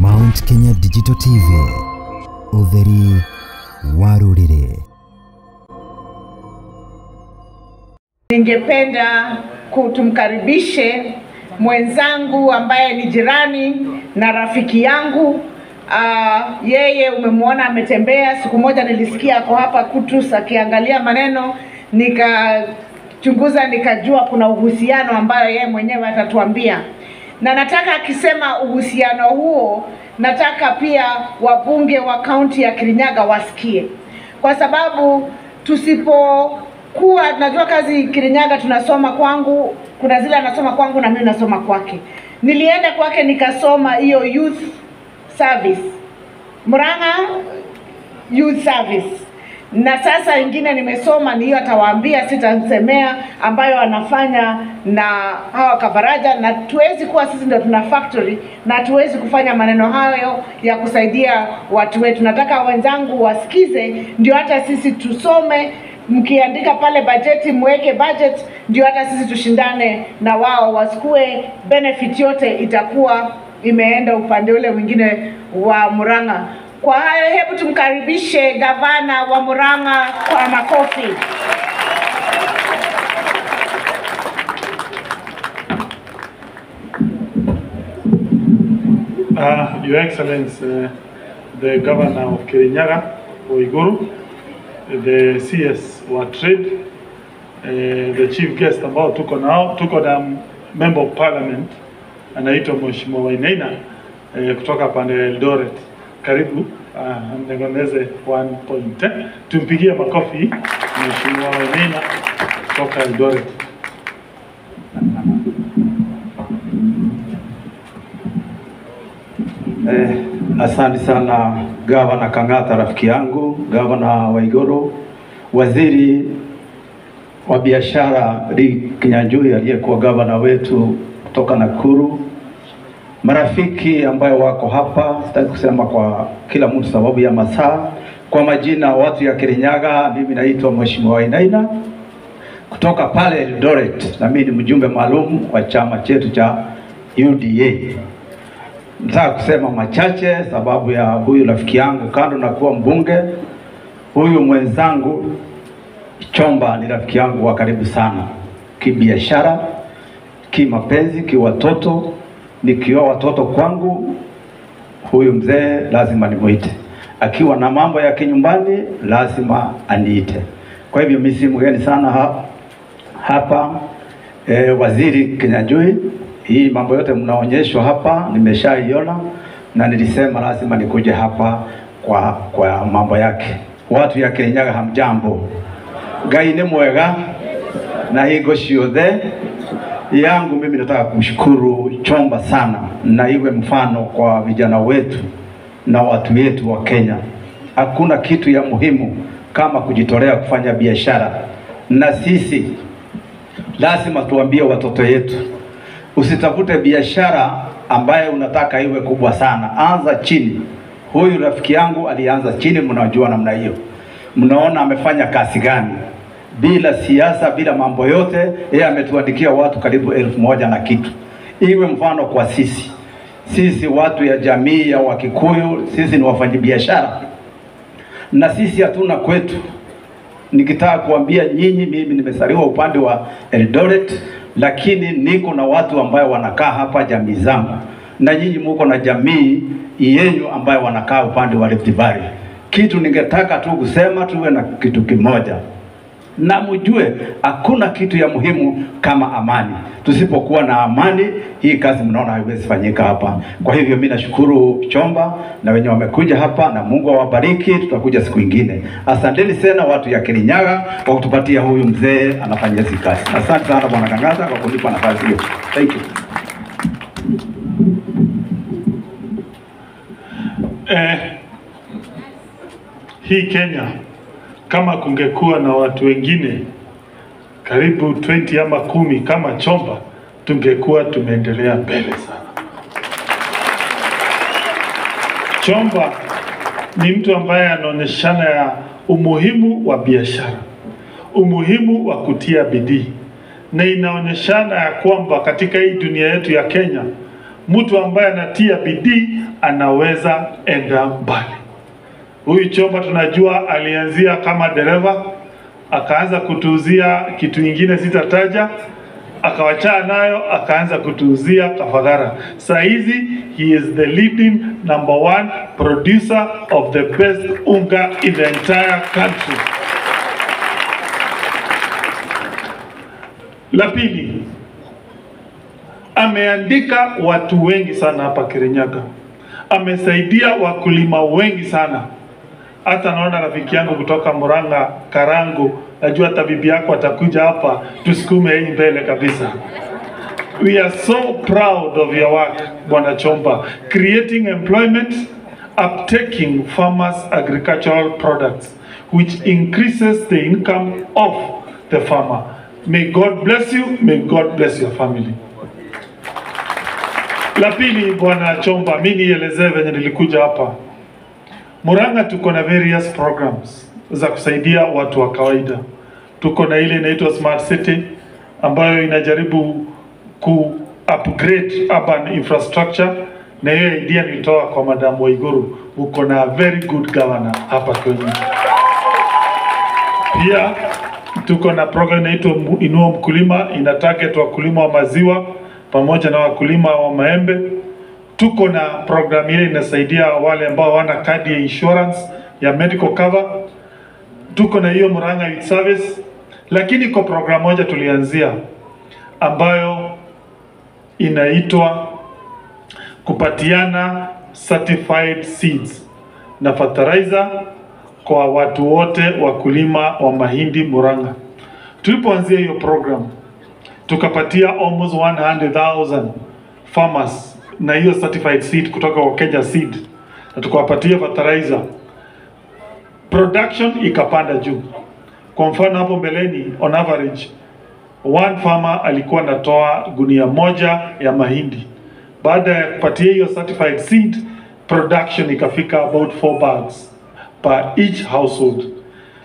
Mount Kenya Digital TV, ũtheri wa rũrĩrĩ. Ningependa tumkaribishe mwenzangu ambaye ni jirani na rafiki yangu. Yeye umemwona ametembea. Siku moja nilisikia ako hapa Kutus akiangalia maneno, nikachunguza nikajua kuna uhusiano ambayo yeye mwenyewe atatuambia. Na nataka akisema uhusiano huo, nataka pia wabunge wa kaunti ya Kirinyaga wasikie. Kwa sababu tusipokuwa, najua kazi Kirinyaga tunasoma kwangu, kuna zile anasoma kwangu na mimi nasoma kwake. Nilienda kwake nikasoma hiyo youth service, Murang'a Youth Service. Na sasa ingine nimesoma ni hiyo, atawaambia, sitamsemea, ambayo anafanya na hawa Kavaraja. Na tuwezi kuwa sisi ndio tuna factory na tuwezi kufanya maneno hayo ya kusaidia watu wetu. Nataka wenzangu wasikize, ndio hata sisi tusome. Mkiandika pale bajeti, mweke budget, ndio hata sisi tushindane na wao, wasikue benefit yote itakuwa imeenda upande ule mwingine wa Murang'a. Kwa hayo, hebu tumkaribishe gavana wa Murang'a kwa makofi. Your Excellency, the Governor of Kirinyaga, Waiguru, the CS wa Trade, the chief guest ambao tuko nao, tuko na Member of Parliament anaitwa Mheshimiwa Wainaina kutoka pande ya Eldoret. Karibu, nengoneze 1 point. Tumpigie makofi Mheshimiwa Wainaina kutoka Eldoret. Asante sana Gavana Kang'ata, rafiki yangu, Gavana Waiguru, Waziri wa Biashara Lee Kinyanjui aliyekuwa gavana wetu kutoka Nakuru, marafiki ambayo wako hapa, sitaki kusema kwa kila mtu sababu ya masaa. Kwa majina watu ya Kirinyaga, mimi naitwa Mheshimiwa Wainaina kutoka pale Eldoret, na mimi ni mjumbe maalum wa chama chetu cha UDA. Nataka kusema machache sababu ya huyu rafiki yangu, kando na kuwa mbunge, huyu mwenzangu Chomba ni rafiki yangu wa karibu sana, kibiashara, kimapenzi, kiwatoto. Nikioa watoto kwangu, huyu mzee lazima nimuite. Akiwa na mambo ya kinyumbani lazima aniite. Kwa hivyo mimi si mgeni sana hapa. Waziri Kinyanjui, hii mambo yote mnaonyeshwa hapa nimeshaiona, na nilisema lazima nikuje hapa kwa mambo yake. Watu ya Kirinyaga hamjambo. Ngai ni mwega na higo ciothe yangu. Mimi nataka kumshukuru Chomba sana, na iwe mfano kwa vijana wetu na watu wetu wa Kenya. Hakuna kitu ya muhimu kama kujitolea kufanya biashara, na sisi lazima tuambie watoto wetu, usitafute biashara ambaye unataka iwe kubwa sana, anza chini. Huyu rafiki yangu alianza chini, mnajua namna hiyo, mnaona amefanya kazi gani. Bila siasa, bila mambo yote, yeye ametuandikia watu karibu 1000 na kitu. Iwe mfano kwa sisi. Sisi watu ya jamii ya Wakikuyu, sisi ni wafanyabiashara, na sisi hatuna kwetu. Nikitaka kuambia nyinyi, mimi nimesaliwa upande wa Eldoret, lakini niko na watu ambayo wanakaa hapa, jamii zangu, na nyinyi muko na jamii yenu ambayo wanakaa upande wa Rift Valley. Kitu ningetaka tu kusema, tuwe na kitu kimoja, na mjue hakuna kitu ya muhimu kama amani. Tusipokuwa na amani, hii kazi mnaona haiwezi fanyika hapa. Kwa hivyo mimi nashukuru Chomba na wenye wamekuja hapa, na Mungu awabariki. Tutakuja siku nyingine. Asanteni sana watu ya Kirinyaga kwa kutupatia huyu mzee anafanya hizi kazi. Asante sana Bwana Kang'ata kwa kunipa nafasi hiyo. Thank you. Hii Kenya, kama kungekuwa na watu wengine karibu 20 ama 10 kama Chomba, tungekuwa tumeendelea mbele sana. Chomba ni mtu ambaye anaonyeshana ya umuhimu wa biashara, umuhimu wa kutia bidii, na inaonyeshana ya kwamba katika hii dunia yetu ya Kenya Mtu ambaye anatia bidii anaweza enda mbali. Huyu Chomba tunajua alianzia kama dereva, akaanza kutuuzia kitu ingine sitataja, akawachana nayo, akaanza kutuuzia Kafagara. Saa hizi he is the leading number one producer of the best unga in the entire country. La pili, ameandika watu wengi sana hapa Kirinyaga, amesaidia wakulima wengi sana. Hata naona rafiki yangu kutoka Murang'a, Karangu, najua hata bibi yako atakuja hapa, tusukume hii mbele kabisa. We are so proud of your work, Bwana Chomba, creating employment, uptaking farmers' agricultural products, which increases the income of the farmer. May God bless you, may God bless your family. La pili, Bwana Chomba, mimi nielezee venye nilikuja hapa. Murang'a tuko na various programs za kusaidia watu wa kawaida. Tuko na ile inaitwa Smart City ambayo inajaribu ku upgrade urban infrastructure, na hiyo idea nilitoa kwa Madam Waiguru. Uko na very good governor hapa kwenye. Pia tuko na program inaitwa Inua Mkulima, ina target wakulima wa maziwa pamoja na wakulima wa maembe. Tuko na program ile inasaidia wale ambao hawana kadi ya insurance ya medical cover. Tuko na hiyo Murang'a Youth Service, lakini kwa program moja tulianzia ambayo inaitwa kupatiana certified seeds na fertilizer kwa watu wote wakulima wa mahindi Murang'a. Tulipoanzia hiyo program tukapatia almost 100,000 farmers na hiyo certified seed kutoka kwa Kenya Seed, na tukawapatia fertilizer. Production ikapanda juu. Kwa mfano hapo mbeleni, on average one farmer alikuwa anatoa gunia moja ya mahindi. Baada ya kupatia hiyo certified seed, production ikafika about 4 bags per each household.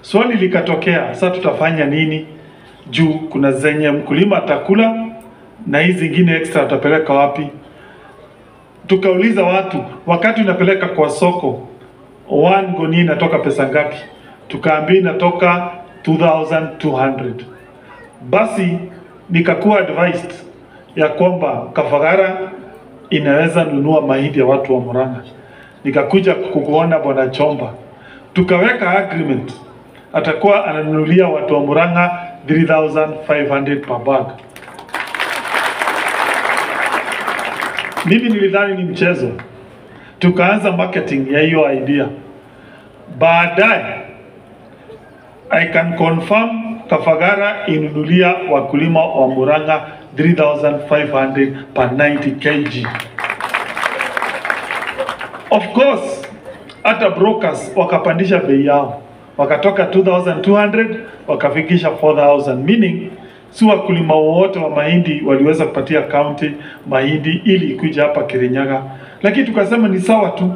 Swali likatokea, sasa tutafanya nini? Juu kuna zenye mkulima atakula na hizi zingine extra atapeleka wapi? Tukauliza watu, wakati unapeleka kwa soko, one gunia inatoka pesa ngapi? Tukaambiwa inatoka 2,200. Basi nikakuwa advised ya kwamba Kafagara inaweza nunua mahindi ya watu wa Murang'a. Nikakuja kukuona Bwana Chomba, tukaweka agreement, atakuwa ananunulia watu wa Murang'a 3,500 per bag. Mimi nilidhani ni mchezo. Tukaanza marketing ya hiyo idea. Baadaye I can confirm Kafagara inunulia wakulima wa Murang'a 3,500 per 90 kg. Of course, hata brokers wakapandisha bei yao. Wakatoka 2,200 wakafikisha 4,000, meaning si wakulima wote wa mahindi waliweza kupatia county mahindi ili ikuja hapa Kirinyaga. Lakini tukasema ni sawa tu.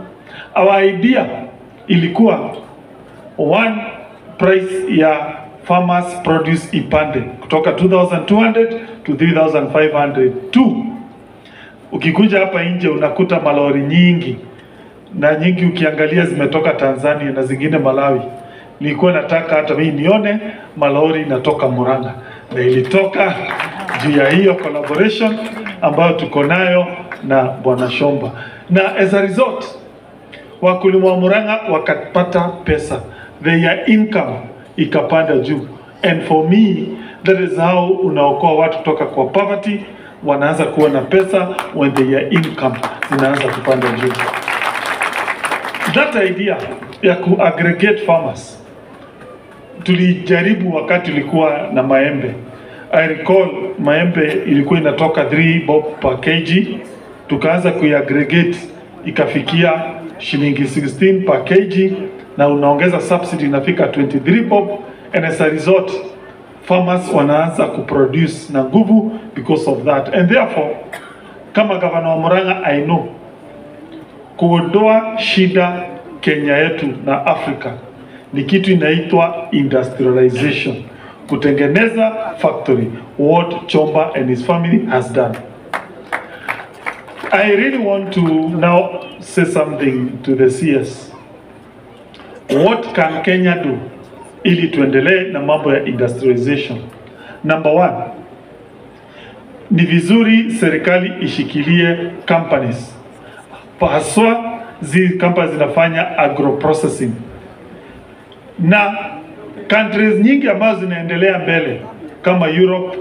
Our idea ilikuwa one price ya farmers produce ipande kutoka 2,200 to 3,500. Two, ukikuja hapa nje unakuta malori nyingi na nyingi ukiangalia zimetoka Tanzania na zingine Malawi. Nilikuwa nataka hata mimi nione malori inatoka Murang'a, na ilitoka juu ya hiyo collaboration ambayo tuko nayo na Bwana Shomba. Na as a result, wakulima wa Murang'a wakapata pesa, their income ikapanda juu. And for me, that is how unaokoa watu kutoka kwa poverty, wanaanza kuwa na pesa when their income zinaanza kupanda juu. That idea ya ku-aggregate farmers tulijaribu wakati tulikuwa na maembe. I recall maembe ilikuwa inatoka 3 bob per kg, tukaanza kuiaggregate ikafikia shilingi 16 per kg, na unaongeza subsidy inafika 23 bob, and as a result farmers wanaanza kuproduce na nguvu because of that. And therefore, kama gavana wa Murang'a, I know kuondoa shida Kenya yetu na Afrika ni kitu inaitwa industrialization, kutengeneza factory, what Chomba and his family has done. I really want to now say something to the CS. What can Kenya do ili tuendelee na mambo ya industrialization? Number one, ni vizuri serikali ishikilie companies, haswa zile companies zinafanya agro processing, na countries nyingi ambazo zinaendelea mbele kama Europe,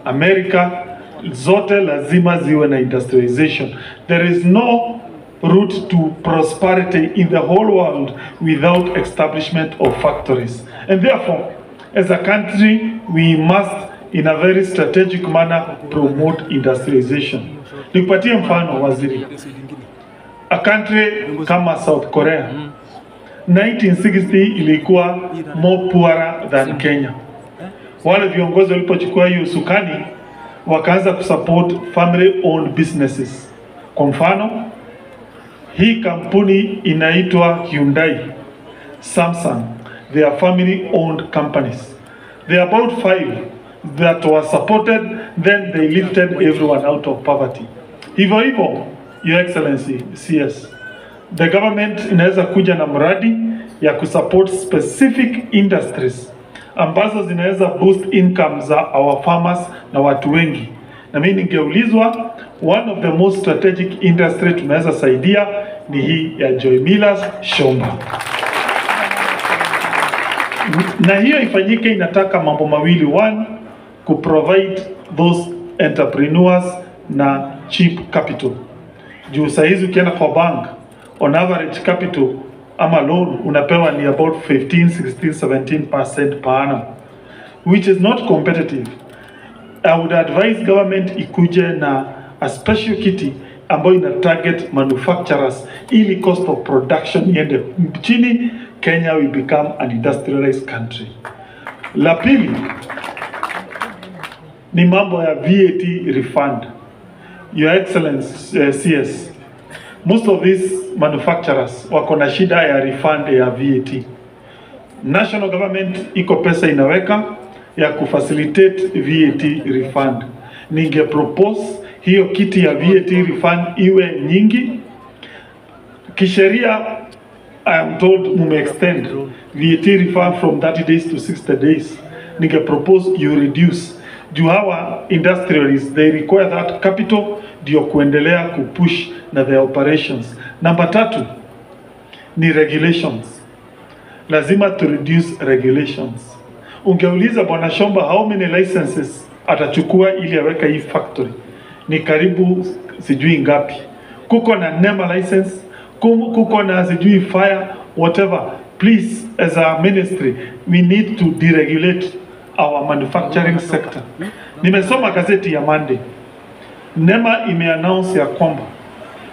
America, zote lazima ziwe na industrialization. There is no route to prosperity in the whole world without establishment of factories. And therefore, as a country, we must in a very strategic manner promote industrialization. Nikupatie mfano, waziri. A country kama South Korea, 1960 ilikuwa more poorer than Kenya. Wale viongozi walipochukua hiyo usukani wakaanza kusupport family owned businesses. Kwa mfano, hii kampuni inaitwa Hyundai, Samsung, they are family owned companies. There are about 5 that were supported, then they lifted everyone out of poverty. Hivyo hivyo, Your Excellency CS, the government inaweza kuja na mradi ya kusupport specific industries ambazo zinaweza boost income za our farmers na watu wengi. Na mimi ningeulizwa, one of the most strategic industry tunaweza saidia ni hii ya Joy Millers Shomba. Na hiyo ifanyike, inataka mambo mawili. One, kuprovide those entrepreneurs na cheap capital. Juu saa hizi ukienda kwa bank, on average capital ama loan unapewa ni about 15, 16, 17% per annum, which is not competitive. I would advise government ikuje na a special kitty ambayo ina target manufacturers ili cost of production iende chini, Kenya will become an industrialized country. La pili ni mambo ya VAT refund. Your Excellency, CS, most of these manufacturers wako na shida ya refund ya VAT. National government iko pesa inaweka ya kufacilitate VAT refund. Ninge propose hiyo kiti ya VAT refund iwe nyingi. Kisheria, I am told mume extend VAT refund from 30 days to 60 days. Ninge propose you reduce. Juu hawa industrialists, they require that capital ndio kuendelea kupush na their operations. Namba tatu ni regulations. Lazima to reduce regulations. Ungeuliza Bwana Shomba how many licenses atachukua ili aweka hii factory, ni karibu sijui ngapi. Kuko na NEMA license, kuko na sijui fire, whatever. Please, as a ministry, we need to deregulate our manufacturing sector. Nimesoma gazeti ya Monday. NEMA imeannounce ya kwamba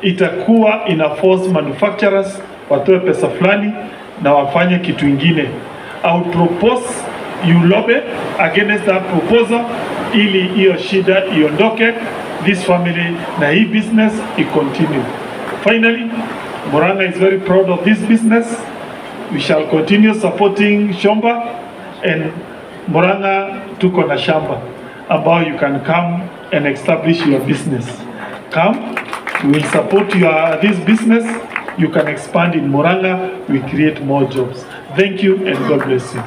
itakuwa ina force manufacturers watoe pesa fulani na wafanye kitu ingine. I would propose you lobby against that proposal ili hiyo shida iondoke, this family na hii business i continue. Finally, Murang'a is very proud of this business. We shall continue supporting Shomba, and Murang'a tuko na shamba ambao you can come and establish your business. Come, we will support your this business. You can expand in Murang'a, we create more jobs. Thank you and God bless you.